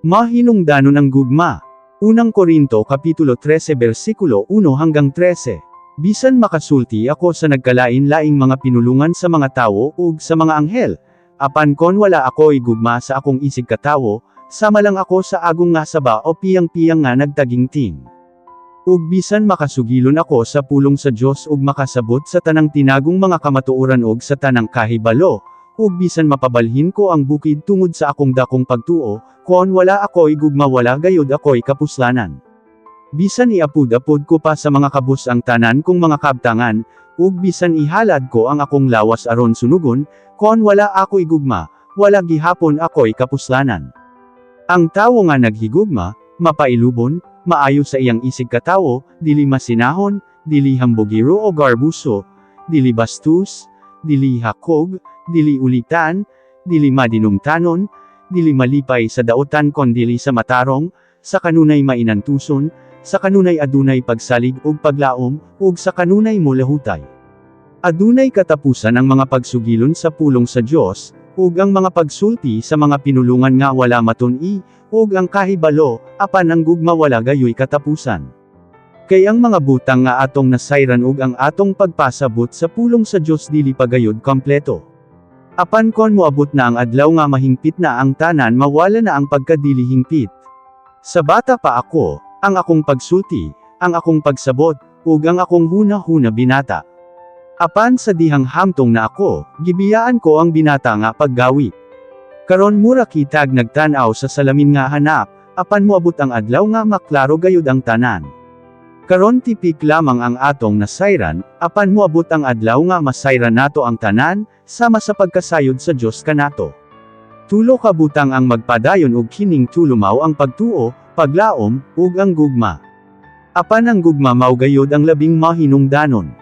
Mahinungdanon ang gugma. Unang Korinto Kapitulo 13 versikulo 1 hanggang 13. Bisan makasulti ako sa nagkalain-laing mga pinulungan sa mga tawo ug sa mga anghel, apan kon wala ako'y gugma sa akong isig katawo, sama lang ako sa agong nga saba o piyang-piyang nga nagtagingting. Ug bisan makasugilon ako sa pulong sa Dios ug makasabot sa tanang tinagong mga kamatuoran ug sa tanang kahibalo, ug bisan mapabalhin ko ang bukid tungod sa akong dakong pagtuo, kon wala ako'y gugma, wala gayud ako'y kapuslanan. Bisan iapud-apud ko pa sa mga kabus ang tanan kong mga kabtangan, ug bisan ihalad ko ang akong lawas aron sunugon, kon wala ako'y gugma, wala gihapon ako'y kapuslanan. Ang tawo nga naghigugma, mapailubon, maayo sa iyang isig katawo, dili masinahon, dili hambugiro o garbuso, dili bastos, dili hakog, dili ulitan, dili madinumtanon, dili malipay sa daotan kon dili sa matarong, sa kanunay mainantuson, sa kanunay adunay pagsalig ug paglaom, ug sa kanunay molahutay. Adunay katapusan ang mga pagsugilon sa pulong sa Dios, ug ang mga pagsulti sa mga pinulungan nga wala matun-i, ug ang kahibalo, apan ang gugma wala gayoy katapusan. Kay ang mga butang nga atong nasayran ug ang atong pagpasabot sa pulong sa Dios dili pa gayud kompleto. Apan kon moabot na ang adlaw nga mahingpit na ang tanan, mawala na ang pagkadili hingpit. Sa bata pa ako, ang akong pagsulti, ang akong pagsabot, ug ang akong huna-huna binata. Apan sa dihang hamtong na ako, gibiyaan ko ang binata nga paggawi. Karon mura kitag nagtan-aw sa salamin nga hanap, apan moabot ang adlaw nga maklaro gayud ang tanan. Karon tipik lamang ang atong nasayran, apan moabot ang adlaw nga masayran nato ang tanan, sama sa pagkasayod sa Dios kanato. Tulo ka butang ang magpadayon, ug kining tulo mao ang pagtuo, paglaom, ug ang gugma. Apan ang gugma mao gayud ang labing mahinungdanon.